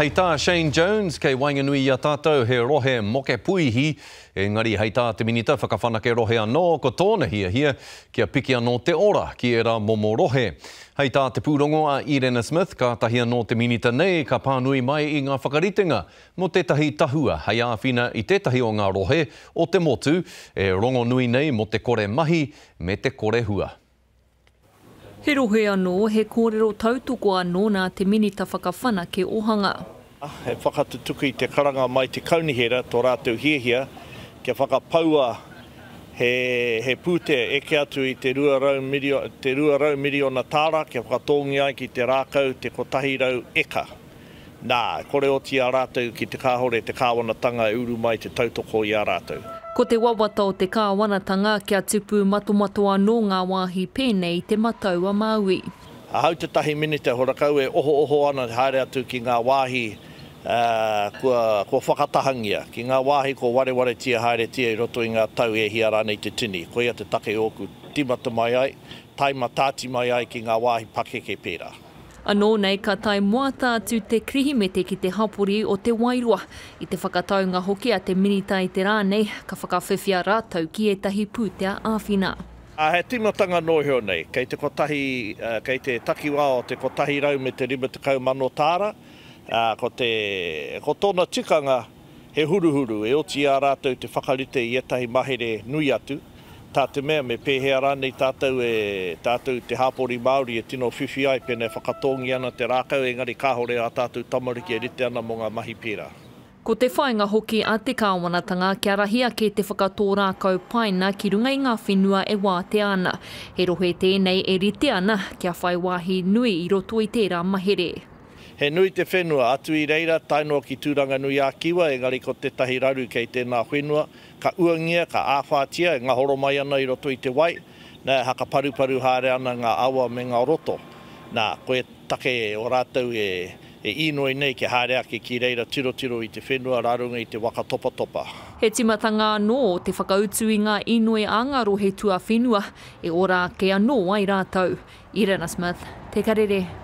Hei tā Shane Jones, kei waenganui i a tātou he rohe moke puihi, engari hei tā te Minita Whakawhanake Rohe anō, ko tōna hiahia kia piki anō te ora ki ērā momo rohe. Hei tā te pūrongo a Irena Smith, kātahi anō te Minita nei ka pānui mai i ngā whakaritenga mō tētahi tahua hei āwhina i tētahi o ngā rohe o te motu e rongonui nei mō te kore mahi me te kore hua. He rohe anō, he kōrero tautoko anō nā te Minita Whakawhanake Ohanga. He whakatutuki i te karanga mai te kaunihera tō rātou hiahia kia whakapaua he pūtea eke atu i te 200 te 200 miriona tāra kia whakatōngia ai ki te rākau te 100 eka. Nā, e kore oti i a rātou ki te kāhore te kāwanatanga e uru mai te tautoko i a rātou. Ko te wawata o te kāwanatanga kia tupu matomato anō ngā wāhi pēnei i Te Matau-a-Māui. Ahau tētahi minita horakau e ohooho ana te haere atu ki ngā wāhi kua whakatahangia, ki ngā wāhi kua warewaretia haeretia i roto i ngā tau e hia rānei te tini. Koia te take ōku tīmata mai ai, taima tāti mai ai ki ngā wāhi pakeke pērā. Anō nei ka tae moata atu te Kirihimete ki te hapori o Te Wairoa. I te whakataunga hoki a te Minita i te rā nei, ka whakawhiwhia rātou ki ētahi pūtea āwhina. Ā, he tīmatanga noa iho nei, kei te kotahi, kei te takiwā o te 150,000 tāra, ā, ko te, ko tōna tikanga he huruhuru, e oti i a rātou te whakarite i ētahi mahere nui atu, Tā te mea, me pēhea rānei tātou e, tātou te hāpori Māori e tino whiwhi ai pēnā e whakatōngia ana te rākau engari kāhore ā tātou tamariki e rite ana mō ngā mahi pērā. Ko te whāinga hoki a te kāwanatanga kia rahi ake te whakatō rākau paina ki runga i ngā whenua e wātea ana. He rohe tēnei e rite ana kia whai wāhi nui i roto i tērā mahere. He nui te whenua, atu i reira tae noa ki Tūranganui-ā-Kiwa, engari ko tētahi raru kei tēnā whenua, ka uangia, ka āwhātia, e ngahoro mai ana i roto i te wai, nā, e hakaparuparu haere ana ngā awa me ngā roto. Nā, koia te take o rātou e, e īnoi nei kia haere ake ki reira tirotiro i te whenua rā runga i te waka topatopa. He timatanga anō te whakautu i ngā īnoi a ngā rohe tuawhenua e ora ake anō ai rātou. Irena Smith, Te Karere.